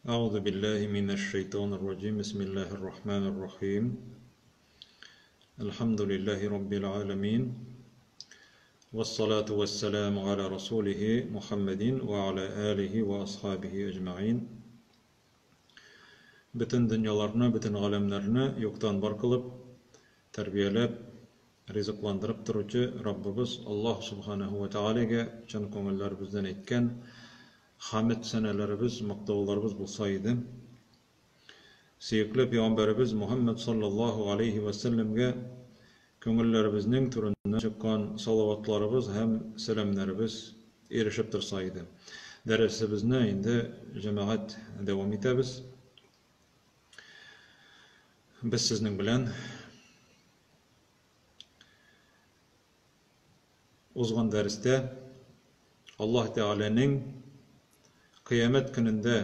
Әгъузу биллаһи минәш шайтанир раҗим. Бисмиллаһир рахманир рахим. Әлхәмдүлиллаһи раббил аламин. Вассалату вассаламу аля расулихи Мухаммадин ва аля алихи ва асхабихи әҗмәгыйн. Бөтен дөньяларны, бөтен галәмнәрне юктан бар кылып, тәрбияләп, ризыкландырып торучы Раббыбыз Аллаһ Субханаһу ва Тәгаләгә чын күңелләребездән әйткән хәмед сәнәләребез, мактауларыбыз булса иде. Сөекле пәйгамбәребез Мухәммәд саллаллаһу алейһи вә сәлләмгә күңелләребезнең түреннән чыккан салаватларыбыз һәм сәламнәребез ирешеп торса иде. Дәресебезне инде, җәмәгать, дәвам итәбез. Без сезнең белән Узган дәрестә Аллаһ Тәгаләнең Кыямәт көнендә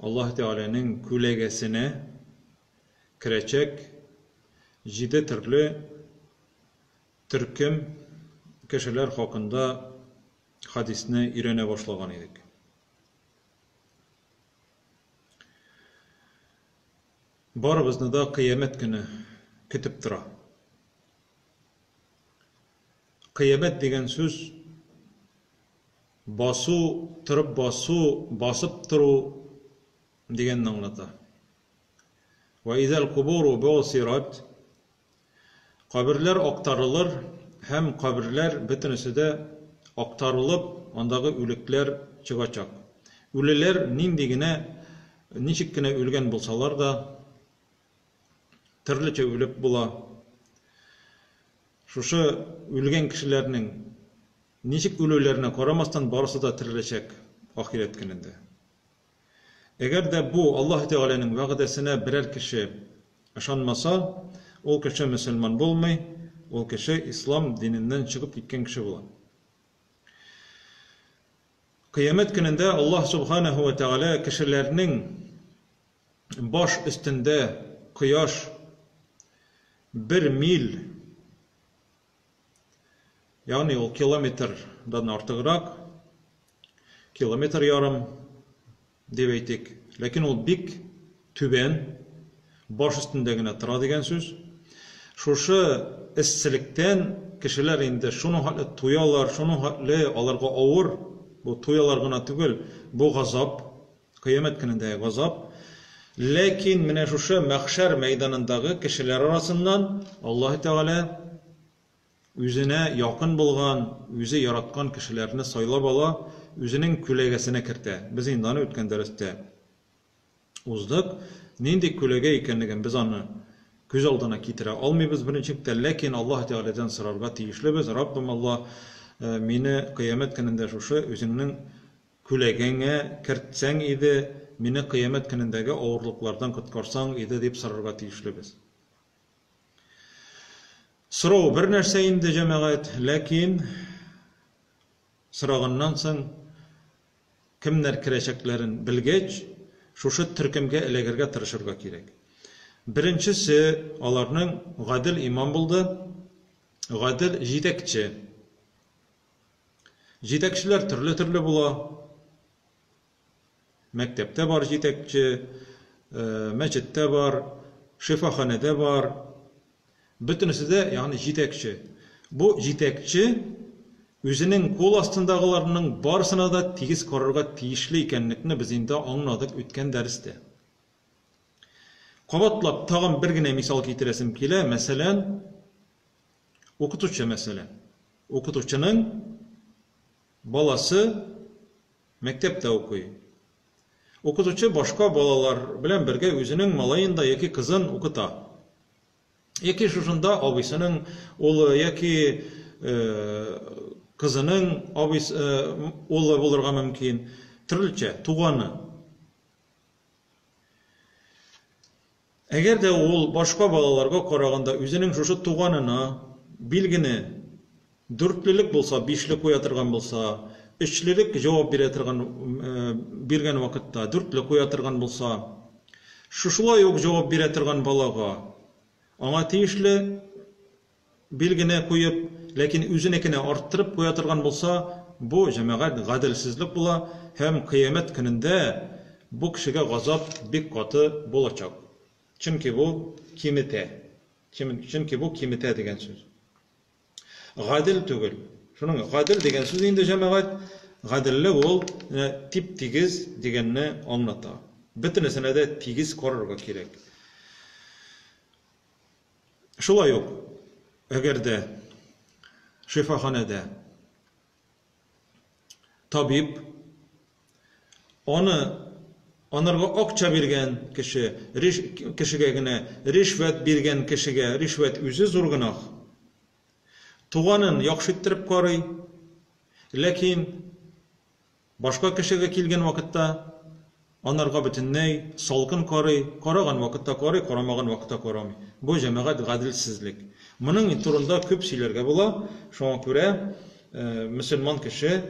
Аллаһ Тәгаләнең күләгәсенә керәчәк җиде төрле төркем кешеләр хакында хадисне өйрәнә башлаган идек. Барыбызны да Кыямәт көне көтеп тора. Кыямәт дигән сүз басу, торып басу, басып тору дигәнне аңлата. Вә изәл кубуру бугсират Каберләр актарылыр һәм каберләр бөтенесе дә актарылып, андагы үлекләр чыгачак. Үлеләр нинди генә, ничек кенә үлгән булсалар да, төрлечә үлеп була. Шушы үлгән кешеләрнең ничек үлүләренә карамастан, барысы да тереләчәк ахирәт көнендә. Әгәр дә бу Аллаһ Тәгаләнең вәгъдәсенә берәр кеше ышанмаса, ул кеше мөселман булмый, ул кеше ислам диненнән чыгып киткән кеше була. Кыямәт көнендә Аллаһ Субханаһу ва Тәгалә кешеләрнең баш өстендә кояш бер миль, ягъни ул километрдан артыграк, километр ярым дип әйтик. Ләкин ул бик түбән, баш өстендә генә тора дигән сүз. Шушы эсселектән кешеләр инде шуның хәтле туялар, шуның хәтле аларга авыр, бу туялар гына түгел, бу газап, кыямәт көнендәге газап. Ләкин менә шушы мәхшәр мәйданындагы кешеләр арасыннан Аллаһ Тәгалә Үзенә якын булган, үзе яраткан кешеләрне сайлап ала, үзенең күләгәсенә кертә. Без инде аны үткән дәрестә уздык. Нинди күләгә икәнлеген без аны күз алдына китерә алмыйбыз берничек тә, ләкин Аллаһ Тәгаләдән сорарга тиешлебез, Раббым Аллаһ, мине кыямәт көнендә шушы үзеңнең күләгәңә кертсәң иде, мине кыямәт көнендәге авырлыклардан коткарсаң иде, дип сорарга тиешлебез. Сорау бер нәрсә инде, җәмәгать, ләкин сораганнан соң кемнәр керәчәкләрен белгәч, шушы төркемгә эләгергә тырышырга кирәк. Беренчесе аларның гадел имам булды, гадел җитәкче. Җитәкчеләр төрле-төрле була. Мәктәптә бар җитәкче, мәчеттә бар, шифаханәдә бар. Бөтенесе дә, ягъни җитәкче. Бу җитәкче үзенең кул астындагыларның барысына да тигез карарга тиешле икәнлекне без инде аңладык үткән дәрестә. Кабатлап тагын бер генә мисал китерәсем килә, мәсәлән, укытучы мәсәлән. Укытучының баласы Мәктәптә укый. Укытучы башка балалар белән бергә үзенең малаен да яки кызын укыта. Яки шушында абыйсының улы яки кызының абыйсы улы булырга мөмкин. Төрлечә, туганы. Әгәр дә ул башка балаларга караганда үзенең шушы туганына билгене дүртлелек булса, бишле куя торган булса, өчлелек җавап бирә торган, биргән вакытта дүртле куя торган булса, шушылай ук җавап бирә торган балага аңа тиешле билгене куеп, ләкин үзенекенә арттырып куя торган булса, бу, җәмәгать, гаделсезлек була һәм кыямәт көнендә бу кешегә газап бик каты булачак. Чөнки бу киметә. Чөнки бу киметә дигән сүз. Гадел түгел. Шуның гадел дигән сүз инде, җәмәгать, гаделлек ул тип-тигез дигәнне аңлата. Бөтенесенә дә тигез карарга кирәк. Шулай ук, әгәр дә шифаханәдә табиб аны анарга акча биргән кеше, риш, кешегә генә ришвәт биргән кешегә, ришвәт үзе зур гөнаһ. Туганын яхшы иттереп карый, ләкин башка кешегә килгән вакытта анарга бөтенләй салкын карый, караган вакытта карый, карамаган вакытта карамый. Бу, җәмәгать, гаделсезлек. Моның турында күп сөйләргә була, шуңа күрә мөселман кеше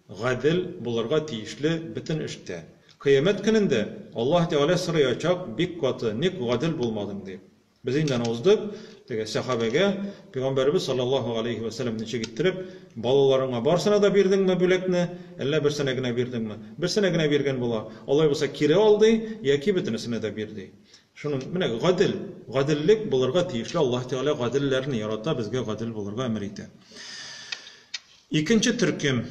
гадел булырга тиешле бөтен эштә. Кыямәт көнендә Аллаһ Тәгалә сораячак бик каты, ник гадел булмадың дип. Без инде аны уздык, теге сәхабәгә Пәйгамбәребез саллаллаһу алейһи вә сәлләм ничек иттереп, балаларыңа барсына да бирдеңме бүләкне, әллә берсенә генә бирдеңме? Берсенә генә биргән була. Алай булса кире ал ди, яки бөтенесенә дә бир ди. Шуның менә гадел, гаделлек булырга тиешле. Аллаһ Тәгалә гаделләрне ярата, безгә гадел булырга әмер итә. Икенче төркем,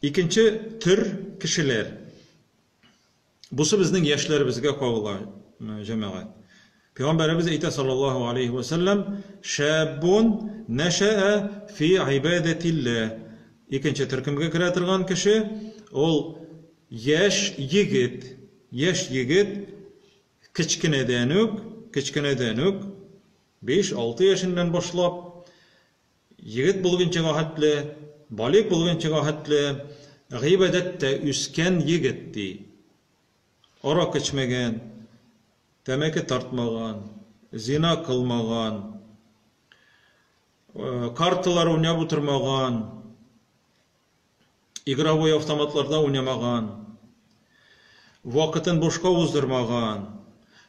икенче төр кешеләр. Бусы безнең яшьләребезгә кагыла, җәмәгать. Пәйгамбәребез әйтә саллаллаһу алейһи вә сәлләм, "Шәббун нәшәә фи гыйбадәтилләһ". Икенче төркемгә керә торган кеше ул яшь егет, яшь егет кечкенәдән үк, кечкенәдән үк 5-6 яшеннән башлап Егет булгынчыга хәтле, балигъ булгынчыга хәтле гыйбадәттә үскән егет, ди. Аракы эчмәгән, тәмәке тартмаган, зина кылмаган, карталар уйнап утырмаган, игровой автоматларда уйнамаган, вакытын бушка уздырмаган,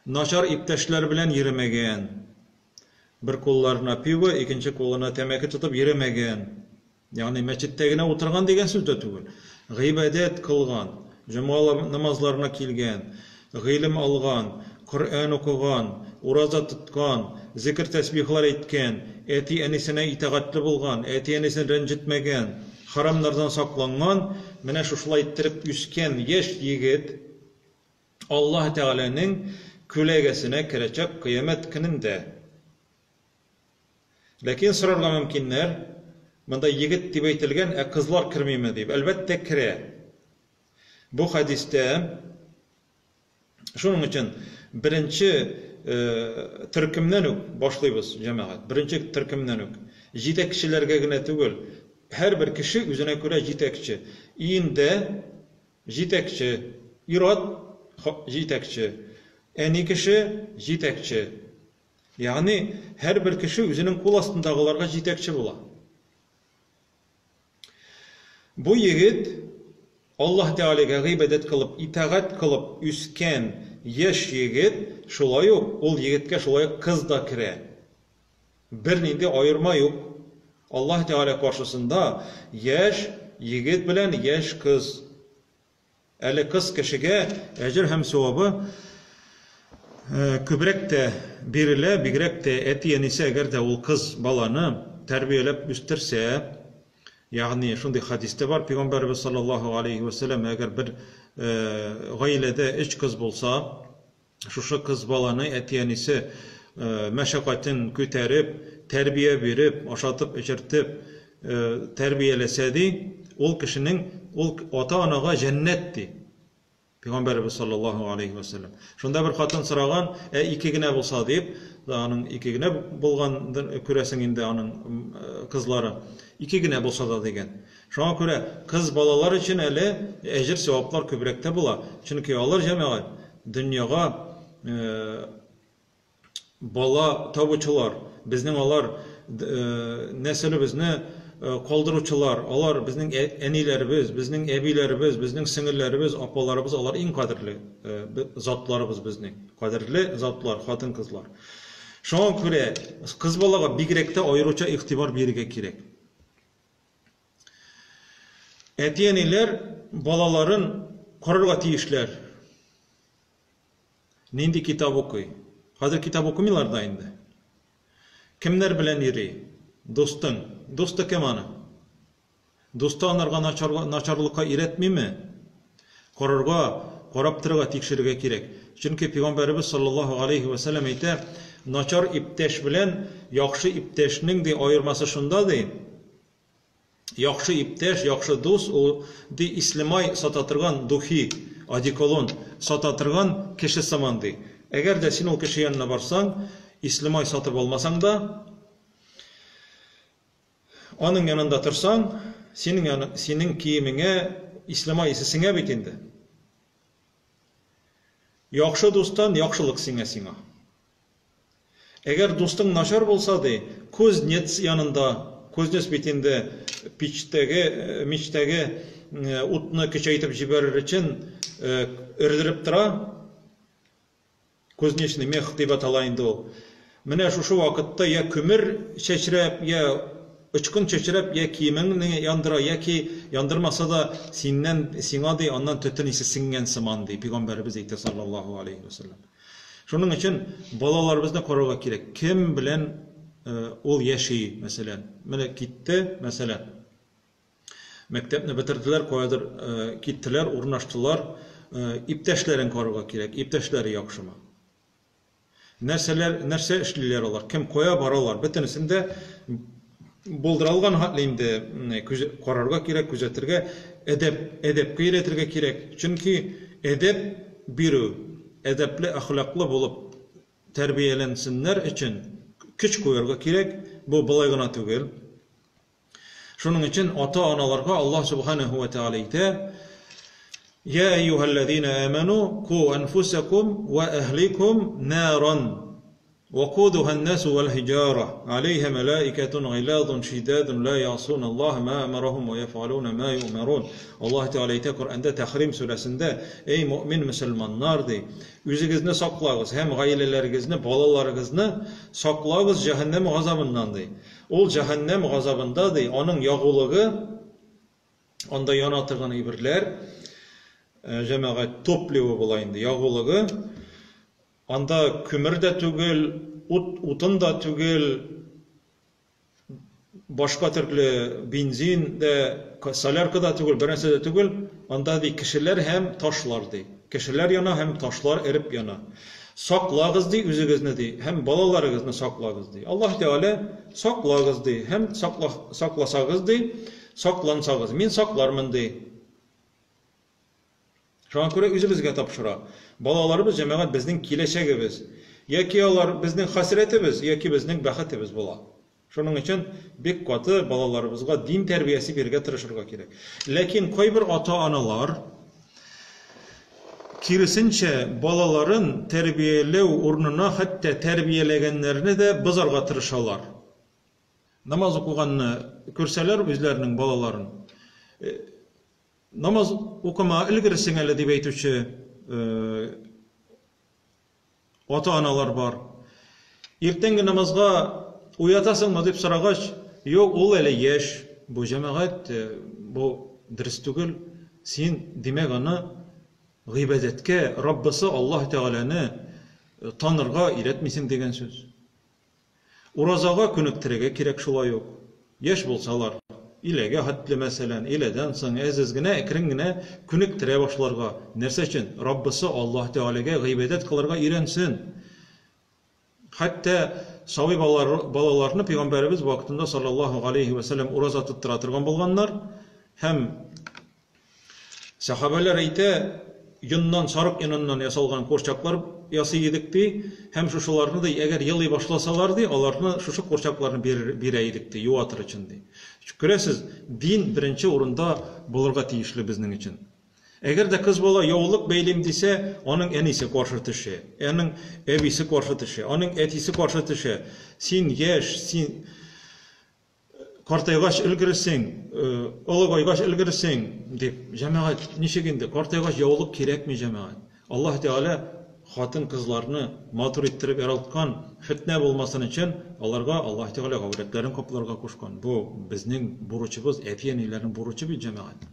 начар иптәшләр белән йөремәгән, бер кулларына пиво, икенче кулына тәмәке тотып йөремәгән, ягъни мәчеттә генә утырган дигән сүз дә түгел, гыйбадәт кылган, җомга намазларына килгән, гыйлем алган, Коръән укыган, ураза тоткан, зикер-тәсбихлар әйткән, әти-әнисенә итагатьле булган, әти-әнисен рәнҗетмәгән, хәрамнардан сакланган, менә шушылай иттереп үскән яшь егет Аллаһ Тәгаләнең күләгәсенә керәчәк Кыямәт көнендә. Ләкин сорарга мөмкиннәр, монда егет дип әйтелгән, ә кызлар кермиме дип. Әлбәттә, керә. Бу хәдистә Шуның өчен беренче төркемнән үк башлыйбыз, җәмәгать. Беренче төркемнән үк. Җитәкчеләргә генә түгел, һәрбер кеше үзенә күрә җитәкче. Өендә җитәкче, ир-ат җитәкче, әни кеше җитәкче. Ягъни һәрбер кеше үзенең кул астындагыларга җитәкче була. Бу егет Аллаһ Тәгаләгә гыйбадәт кылып, итагать кылып үскән яшь егет, шулай ук ул егеткә шулай ук кыз да керә. Бернинди аерма юк. Аллаһ Тәгалә каршысында яшь егет белән яшь кыз. Әле кыз кешегә әҗер һәм савабы күбрәк тә бирелә, бигрәк тә әти-әнисе әгәр дә ул кыз баланы тәрбияләп үстерсә, ягъни шундый хәдис тә бар, пәйгамбәребез саллаллаһу алейһи вә сәлләм, әгәр бер гаиләдә өч кыз булса, Шушы кыз баланы әти-әнисе мәшәкатен күтәреп, тәрбия биреп, ашатып-эчертеп тәрбияләсә, ди, ул кешенең, ул ата-анага җәннәт, ди. Пәйгамбәребез саллаллаһу алейһи вә сәлләм. Шунда бер хатын сораган, ә ике генә булса дип, аның ике генә булган, күрәсең инде аның кызлары. Ике генә булса да дигән. Шуңа күрә кыз балалар өчен әле әҗер-саваплар күбрәк тә була. Чөнки алар, җәмәгать, дөньяга бала табучылар, безнең алар нәселебезне калдыручылар, алар безнең әниләребез, безнең әбиләребез, безнең сеңелләребез, апаларыбыз, алар иң кадерле затларыбыз безнең. Кадерле затлар, хатын-кызлар. Шуңа күрә кыз балага бигрәк тә аеруча игътибар бирергә кирәк. Әти-әниләр балаларын карарга тиешләр. Нинди китап укый? Хәзер китап укымыйлар да инде. Кемнәр белән йөри? Дустың. Дусты кем аның? Дусты анарга начарлыкка өйрәтмиме? Карарга, карап торырга, тикшерергә кирәк. Чөнки Пәйгамбәребез саллаллаһу алейһи вә сәлләм әйтә, начар иптәш белән яхшы иптәшнең ди аермасы шунда ди, яхшы иптәш, яхшы дус ул ди ислемай сата торган духи, одеколон сата торган кеше сыман ди. Әгәр дә син ул кеше янына барсаң, ислемай сатып алмасаң да, аның янында торсаң, синең яны, синең киемеңә ислемай исе сеңә бит инде. Яхшы дустан яхшылык сеңә сиңа. Әгәр дустың начар булса, ди, кузнец янында, кузнец бит инде пичтәге, мичтәге утны көчәйтеп җибәрер өчен өрдереп тора. Кузнечный мех дип атала инде ул. Менә шушы вакытта я күмер чәчрәп, я очкын чәчрәп, я киемеңне яндыра, яки яндырмаса да синнән, сиңа ди, аннан төтен исе сеңгән сыман ди, пәйгамбәребез әйтә саллаллаһу алейһи ва сәлләм. Шуның өчен балаларыбызны карарга кирәк. Кем белән ул яши, мәсәлән. Менә китте, мәсәлән. Мәктәпне бетерделәр, каядыр киттеләр, урнаштылар. Иптәшләрен карарга кирәк. Иптәшләре яхшымы? Нәрсәләр, нәрсә эшлиләр алар? Кем кая баралар? Бөтенесен дә булдыра алган хәтле инде карарга кирәк, күзәтергә, әдәп, әдәпкә өйрәтергә кирәк. Чөнки әдәп бирү, әдәпле, әхлаклы булып тәрбияләнсеннәр өчен көч куярга кирәк. Бу болай гына түгел. Шуның өчен ата-аналарга Аллаһ Субханаһу ва Тааля әйтә: Я әйюһәлләзина аману ку анфусакум ва әһликум наран وقودها الناس والحجارة عليها ملائكة غلاظ شداد لا يعصون الله ما أمرهم ويفعلون ما يؤمرون. Аллаһ Тәгалә әйтә Коръәндә Тәхрим сүрәсендә: Эй мөэмин мөселманнар, ди, үзегезне саклагыз һәм гаиләләрегезне, балаларыгызны саклагыз җәһәннәм газабыннан, ди. Ул җәһәннәм газабында, ди, аның ягулыгы, анда яна торган әйберләр, җәмәгать, топливо була инде, ягулыгы, анда күмер дә түгел, ут, утын да түгел, башка төрле бензин дә, солярка да түгел, бернәрсә дә түгел, анда, ди, кешеләр һәм ташлар, ди. Кешеләр яна һәм ташлар эреп яна. Саклагыз, ди, үзегезне, ди, һәм балаларыгызны саклагыз, ди. Аллаһ Тәгалә саклагыз, ди, һәм сакласагыз, ди, саклансагыз, мин саклармын, ди. Шуңа күрә үзебезгә тапшыра. Балаларыбыз, җәмәгать, безнең киләчәгебез. Яки алар безнең хәсрәтебез, яки безнең бәхетебез була. Шуның өчен бик каты балаларыбызга дин тәрбиясе бирергә тырышырга кирәк. Ләкин кайбер ата-аналар киресенчә балаларын тәрбияләү урынына хәтта тәрбияләгәннәрне дә бозарга тырышалар. Намаз укыганны күрсәләр үзләренең балаларын, намаз укыма өлгерсең әле дип әйтүче Ата-аналар бар. Иртәнге намазга уятасыңмы дип сорагач, юк, ул әле яшь. Бу җәмәгать, бу дөрес түгел. Син, димәк, аны гыйбадәткә, Раббысы Аллаһ Тәгаләне танырга өйрәтмисең дигән сүз. Уразага күнектерергә кирәк шулай ук. Яшь булсалар, иләгә хәтле, мәсәлән, иләдән соң әз-әз генә, әкрен генә күнектерә башларга. Нәрсә өчен? Раббысы Аллаһ Тәгаләгә гыйбадәт кылырга өйрәнсен. Хәтта сабый балаларны пәйгамбәребез вакытында саллаллаһу галәйһи вә сәлләм ураза тоттыра торган булганнар һәм Сәхабәләр әйтә, йоннан, сарык йоныннан ясалган курчаклар ясый идек, ди, һәм шушыларны, ди, әгәр елый башласалар, ди, аларны, шушы курчакларны бирә идек, ди, юатыр өчен, ди. Күрәсез, дин беренче урында булырга тиешле безнең өчен. Әгәр дә кыз бала яулык бәйлим дисә, аның әнисе каршы төшә, аның әбисе каршы төшә, аның әтисе каршы төшә. Син яшь, син Картайгач өлгерсең, олыгайгач өлгерсең, дип. Җәмәгать, ничек инде, картайгач яулык кирәкми, җәмәгать. Аллаһ Тәгалә хатын-кызларны матур иттереп яралткан, фетнә булмасын өчен, аларга Аллаһ Тәгалә гаурәтләрен капларга кушкан. Бу безнең бурычыбыз, әти-әниләрнең бурычы бит, җәмәгать.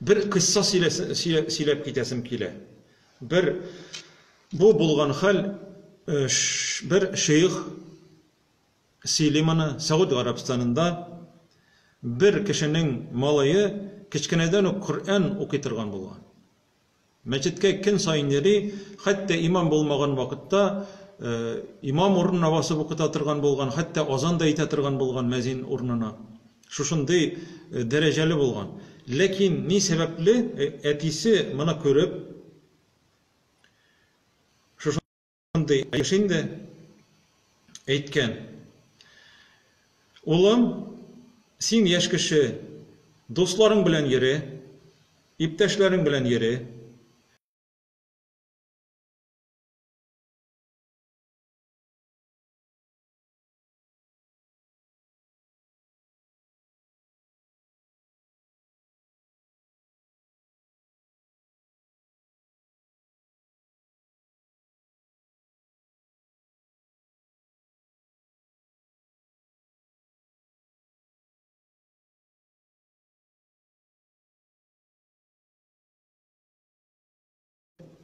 Бер кысса сөйләп китәсем килә. Бер бу булган хәл бер шейх сөйли моны Сауд Гарәбстанында бер кешенең малае кечкенәдән үк Коръән укый торган булган. Мәчеткә көн саен йөри, хәтта имам булмаган вакытта имам урынына басып укыта торган булган, хәтта азан да әйтә торган булган мәзин урынына. Шушындый дәрәҗәле булган. Ләкин ни сәбәпле әтисе моны күреп, Шундый эш инде әйткән. Улым, син яшь кеше, дусларың белән йөре, иптәшләрең белән йөре.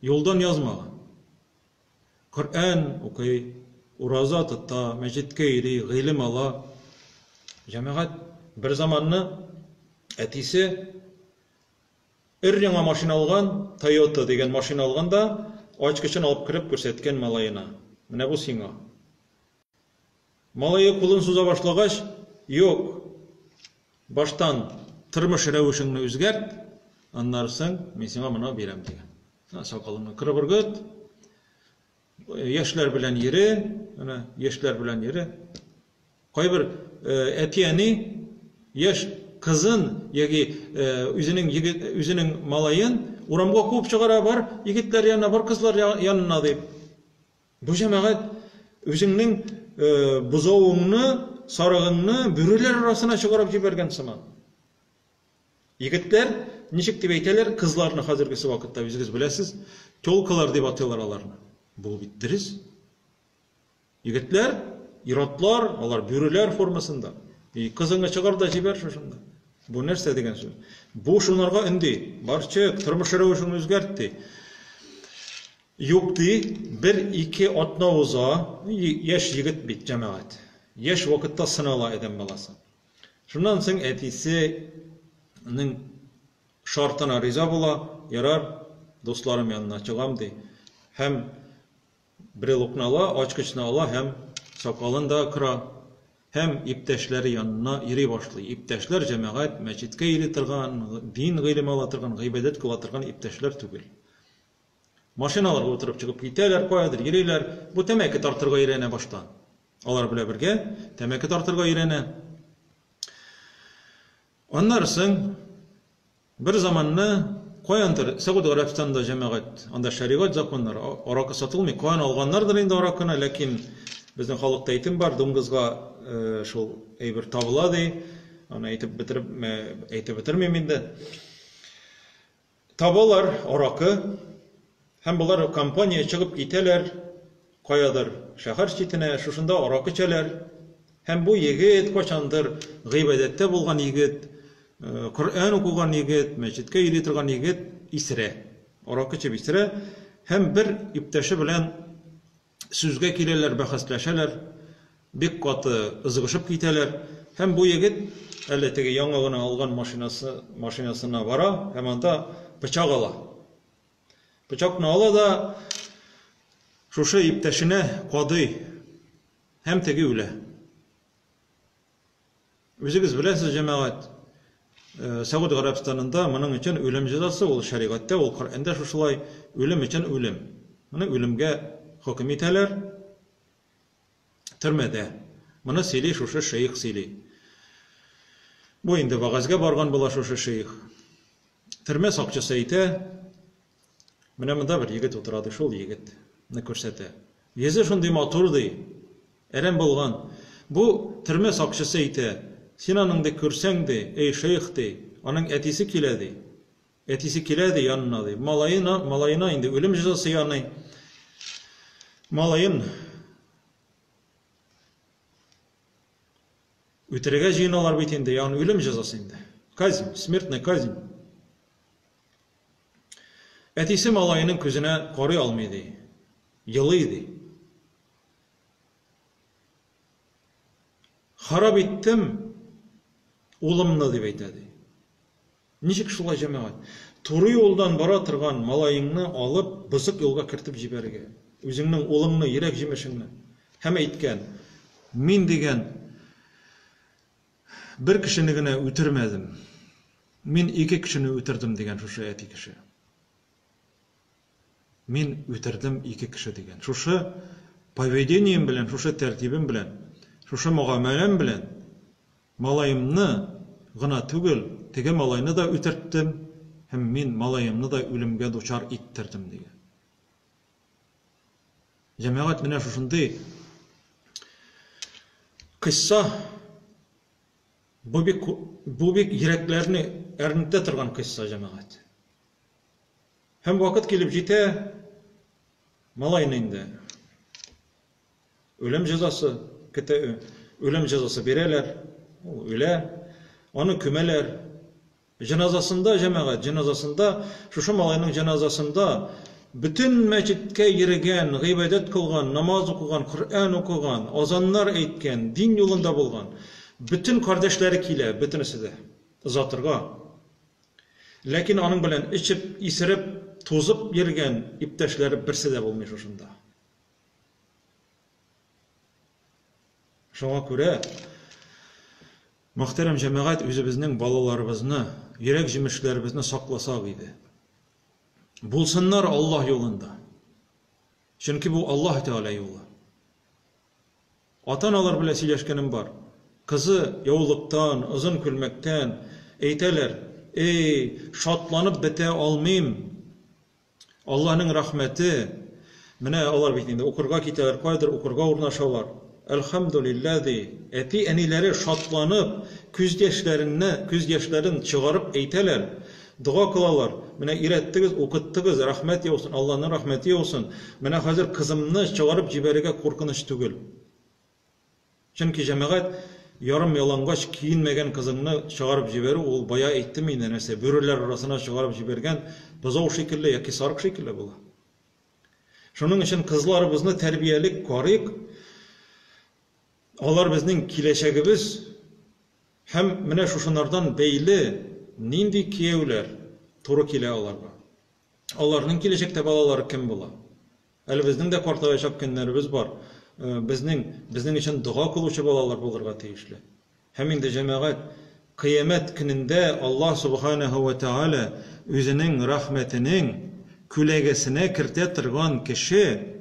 Юлдан язмаган. Коръән укый, ураза тота, мәчеткә йөри, гыйлем ала. Җәмәгать, бер заманны әтисе Өр-яңа машина алган, Тойота дигән машина алган да, ачкычын алып кереп күрсәткән малаена. Менә бу сиңа. Малае кулын суза башлагач, юк, баштан тормыш рәвешеңне үзгәрт, аннары соң мин сиңа моны бирәм дигән. Сакалыңны кырып ыргыт, яшьләр белән йөре, менә яшьләр белән йөре. Кайбер әти-әни яшь кызын яки үзенең егет, үзенең малаен урамга куып чыгара, бар егетләр янына, бар кызлар янына дип. Бу җәмәгать үзеңнең бозавыңны, сарыгыңны бүреләр арасына чыгарып җибәргән сыман. Егетләр, ничек дип әйтәләр, кызларны хәзергесе вакытта үзегез беләсез, тёлкалар дип атыйлар аларны. Бу бит дөрес. Егетләр, ир-атлар, алар бүреләр формасында. И кызыңны чыгар да җибәр шушында. Бу нәрсә дигән сүз? Бу шунарга өнди. Бар чык, тормыш рәвешеңне үзгәрт ди. Юк ди, бер-ике атна уза, яшь егет бит, җәмәгать. Яшь вакытта сынала адәм баласы. Шуннан соң әтисенең шартына риза була, ярар, дусларым янына чыгам ди. Һәм Брелокны ала, ачкычны ала һәм сакалын да кыра. Һәм иптәшләре янына йөри башлый. Иптәшләр, җәмәгать, мәчеткә йөри торган, дин гыйлеме ала торган, гыйбадәт кыла торган иптәшләр түгел. Машиналарга утырып чыгып китәләр, каядыр йөриләр. Бу тәмәке тартырга өйрәнә баштан. Алар белән бергә тәмәке тартырга өйрәнә. Аннары соң Бер заманны каяндыр, Сәгуд Гарәбстанында җәмәгать, анда шәригать законнары, аракы сатылмый, каян алганнардыр инде аракыны, ләкин безнең халыкта әйтем бар, дуңгызга шул әйбер табыла ди, аны әйтеп бетереп, әйтеп бетермим инде. Табалар аракы, һәм болар компания чыгып китәләр, каядыр шәһәр читенә, шушында аракы эчәләр. Һәм бу егет кайчандыр гыйбадәттә булган егет, Коръән укыган егет, мәчеткә йөри торган егет исерә. Аракы эчеп исерә һәм бер иптәше белән сүзгә киләләр, бәхәсләшәләр, бик каты ызгышып китәләр. Һәм бу егет әле теге яңа гына алган машинасы, машинасына бара һәм анда пычак ала. Пычакны ала да шушы иптәшенә кадый һәм теге үлә. Үзегез беләсез, җәмәгать, Сәгуд Гарәбстанында моның өчен үлем җәзасы, ул шәригатьтә, ул Коръәндә шушылай, үлем өчен үлем. Моны үлемгә хөкем итәләр. Төрмәдә. Моны сөйли шушы шейх сөйли. Бу инде вәгазьгә барган була шушы шейх. Төрмә сакчысы әйтә, менә монда бер егет утыра ди, шул егетне күрсәтә. Йөзе шундый матур ди, әрәм булган. Бу төрмә сакчысы әйтә, син аның ди күрсәң ди, эй шейх ди, аның әтисе килә ди. Әтисе килә ди янына ди. Малаена, малаена инде үлем җәзасы яный. Малаен үтерергә җыеналар бит инде, ягъни үлем җәзасы инде. Казнь, смертная казнь. Әтисе малаеның күзенә карый алмый, ди. Елый, ди. Харап иттем улымны, дип әйтә, ди. Ничек шулай, җәмәгать? Туры юлдан бара торган малаеңны алып, бозык юлга кертеп җибәрергә. Үзеңнең улыңны, йөрәк җимешеңне. Һәм әйткән, мин дигән, бер кешене генә үтермәдем. Мин ике кешене үтердем, дигән шушы әти кеше. Мин үтердем ике кеше, дигән. Шушы поведением белән, шушы тәртибем белән, шушы мөгамәләм белән малаемны гына түгел, теге малайны да үтерттем һәм мин малаемны да үлемгә дучар иттердем, дигән. Җәмәгать, менә шушындый кыйсса, бу бик йөрәкләрне әрнетә торган кыйсса, җәмәгать. Һәм вакыт килеп җитә, малайны инде үлем җәзасы көтә, үлем җәзасы бирәләр, ул үлә, аны күмәләр. Җеназасында, җәмәгать, җеназасында, шушы малайның җеназасында бөтен мәчеткә йөргән, гыйбадәт кылган, намаз укыган, Коръән укыган, азаннар әйткән, дин юлында булган бөтен кардәшләре килә, бөтенесе дә озатырга. Ләкин аның белән эчеп, исереп, тузып йөргән иптәшләре берсе дә булмый шушында. Шуңа күрә, мөхтәрәм җәмәгать, үзебезнең балаларыбызны, йөрәк җимешләребезне сакласак иде. Булсыннар Аллаһ юлында. Чөнки бу Аллаһ Тәгалә юлы. Ата-аналар белән сөйләшкәнем бар. Кызы яулыктан, озын күлмәктән әйтәләр, Эй, шатланып бетә алмыйм. Аллаһның рәхмәте. Менә алар бит инде укырга китәләр, каядыр укырга урнашалар. Әлхәмдүлилләһ, ди. Әти-әниләре шатланып, күз яшьләренне, күз яшьләрен чыгарып әйтәләр. Дога кылалар. Менә өйрәттегез, укыттыгыз, рәхмәт яусын, Аллаһның рәхмәте яусын. Менә хәзер кызымны чыгарып җибәрергә куркыныч түгел. Чөнки, җәмәгать, ярым ялангач киенмәгән кызыңны чыгарып җибәрү, ул бая әйттем инде нәрсә, бүреләр арасына чыгарып җибәргән бозау шикелле яки сарык шикелле була. Шуның өчен кызларыбызны тәрбиялик, карыйк. Алар безнең киләчәгебез һәм менә шушынардан бәйле нинди кияүләр туры килә аларга. Аларның киләчәктә балалары кем була? Әле безнең дә картаячак көннәребез бар. Безнең, безнең өчен дога кылучы балалар булырга тиешле. Һәм инде, җәмәгать, Кыямәт көнендә Аллаһ Сүбхәнәһү вә Тәгалә үзенең рәхмәтенең күләгәсенә кертә торган кеше,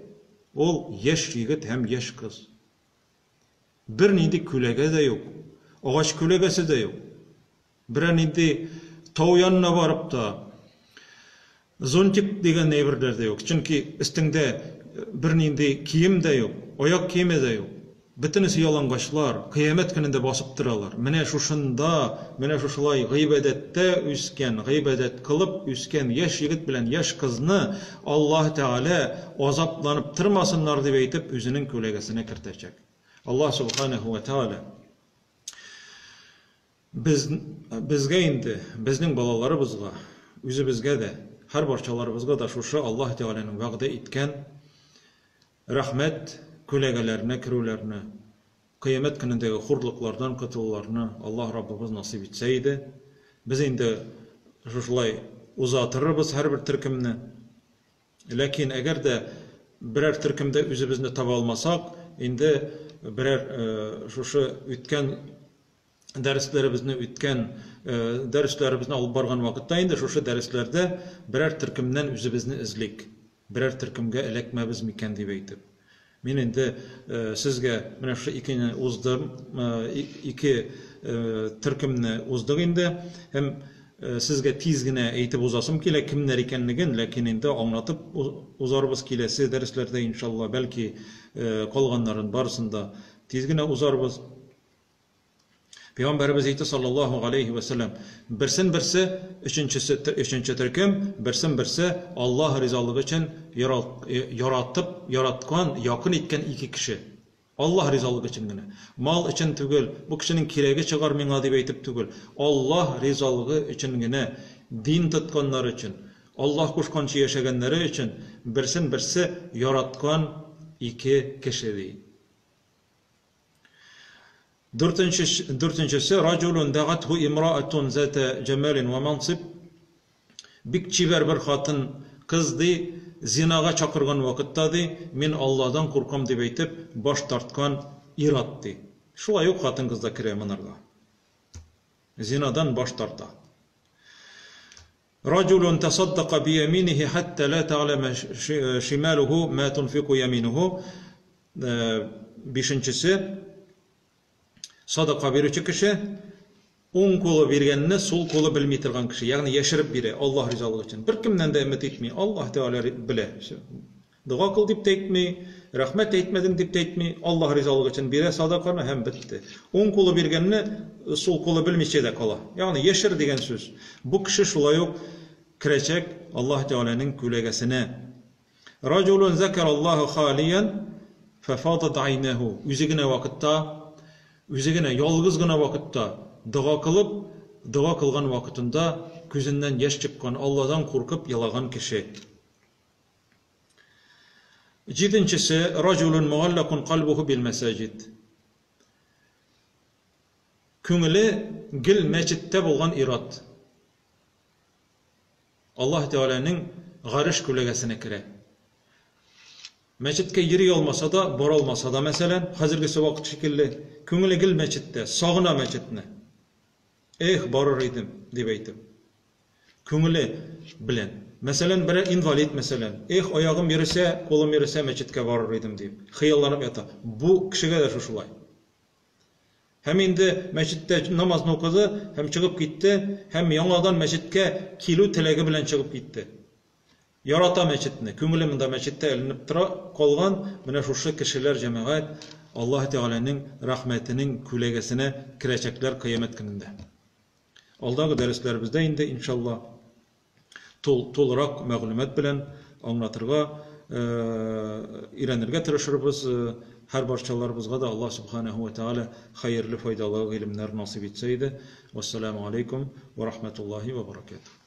ул яшь егет һәм яшь кыз. Бернинди күләгә дә юк, агач күләгәсе дә юк. Берәр нинди тау янына барып та, зонтик дигән әйберләр дә юк. Чөнки өстеңдә бернинди кием дә юк, аяк киеме дә юк. Бөтенесе ялангачлар, кыямәт көнендә басып торалар. Менә шушында, менә шушылай гыйбадәттә үскән, гыйбадәт кылып үскән яшь егет белән яшь кызны Аллаһ Тәгалә азапланып тормасыннар дип әйтеп, үзенең күләгәсенә кертәчәк. Аллаһ Субханәһү вә Тәгалә Без, безгә инде, безнең балаларыбызга, үзебезгә дә, һәрбарчаларыбызга да шушы Аллаһ Тәгаләнең вәгъдә иткән рәхмәт күләгәләренә керүләрне, кыямәт көнендәге хурлыклардан котылуларны Аллаһ Раббыбыз насыйп итсә иде. Без инде шушылай уза торырбыз һәрбер төркемне. Ләкин әгәр дә берәр төркемдә үзебезне таба алмасак, инде берәр шушы үткән дәресләребезне үткән дәресләребезне алып барган вакытта инде шушы дәресләрдә берәр төркемнән үзебезне эзлик, берәр төркемгә эләкмәбез микән дип әйтеп. Мин инде сезгә менә шушы икене уздым, ике төркемне уздык инде һәм сезгә тиз генә әйтеп узасым килә кемнәр икәнлеген, ләкин инде аңлатып узарбыз киләсе дәресләрдә иншалла, бәлки калганнарын барысын да тиз генә узарбыз. Пәйгамбәребез әйтте саллаллаһу галәйһи вә сәлләм, берсен берсе, өченчесе, өченче төркем, берсен берсе Аллаһ ризалыгы өчен яратып, яраткан, якын иткән ике кеше. Аллаһ ризалыгы өчен генә. Мал өчен түгел, бу кешенең кирәге чыгар миңа дип әйтеп түгел. Аллаһ ризалыгы өчен генә, дин тотканнар өчен. Аллаһ кушканча яшәгәннәре өчен берсен-берсе яраткан ике кеше, ди. Дүртенчесе, Раҗулун дәгатһу имраатун зата җәмалин вә мансиб, бик чибәр бер хатын кыз, ди, зинага чакырган вакытта, ди, мин Аллаһдан куркам дип әйтеп, баш тарткан ир-ат, ди. Шулай ук хатын-кыз да керә монарга. Зинадан баш тарта. Раҗулун тасаддака бияминихи хәтта ла тәгъләмә шималуху ма тунфику яминуху. Бишенчесе, садака бирүче кеше, уң кулы биргәнне сул кулы белми торган кеше, ягъни яшереп бирә Аллаһ ризалыгы өчен. Беркемнән дә өмет итми, Аллаһ Тәгалә белә. Дога кыл дип тә әйтми, рәхмәт әйтмәдең дип тә әйтми, Аллаһ ризалыгы өчен бирә садаканы һәм бетте. Уң кулы биргәнне сул кулы белмичә дә кала. Ягъни яшер дигән сүз. Бу кеше шулай ук керәчәк Аллаһ Тәгаләнең күләгәсенә. Раҗулун закараллаһу халиян фафадат айнаху. Үзе генә вакытта, үзе генә ялгыз гына вакытта дога кылып, дога кылган вакытында күзеннән яшь чыккан, Аллаһдан куркып елаган кеше. Җиденчесе, раҗулун мугаллакун кальбуху бил мәсаҗид. Күңеле гел мәчеттә булган ир-ат. Аллаһ Тәгаләнең гареш күләгәсенә керә. Мәчеткә йөри алмаса да, бара алмаса да, мәсәлән, хәзергесе вакыт шикелле, күңеле гел мәчеттә, сагына мәчетне. Эх, барыр идем, дип әйтеп. Күңеле белән. Мәсәлән, берәр инвалид, мәсәлән, эх, аягым йөресә, кулым йөресә, мәчеткә барыр идем, дип, хыялланып ята. Бу кешегә дә шушылай. Һәм инде мәчеттә намазны укыды һәм чыгып китте, һәм яңадан мәчеткә килү теләге белән чыгып китте. Ярата мәчетне, күңеле монда мәчеттә эленеп тора калган, менә шушы кешеләр, җәмәгать, Аллаһы Тәгаләнең рәхмәтенең күләгәсенә керәчәкләр кыямәт көнендә. Алдагы дәресләребездә инде, иншалла, тул, тулырак мәгълүмат белән аңлатырга, өйрәнергә тырышырбыз. Һәр барчаларыбызга да Аллаһ Субханаһу ва Тааля хәерле, файдалы гыйлемнәр насыйп итсә иде. Вассаламу алейкум ва рахматуллаһи ва баракатуһ.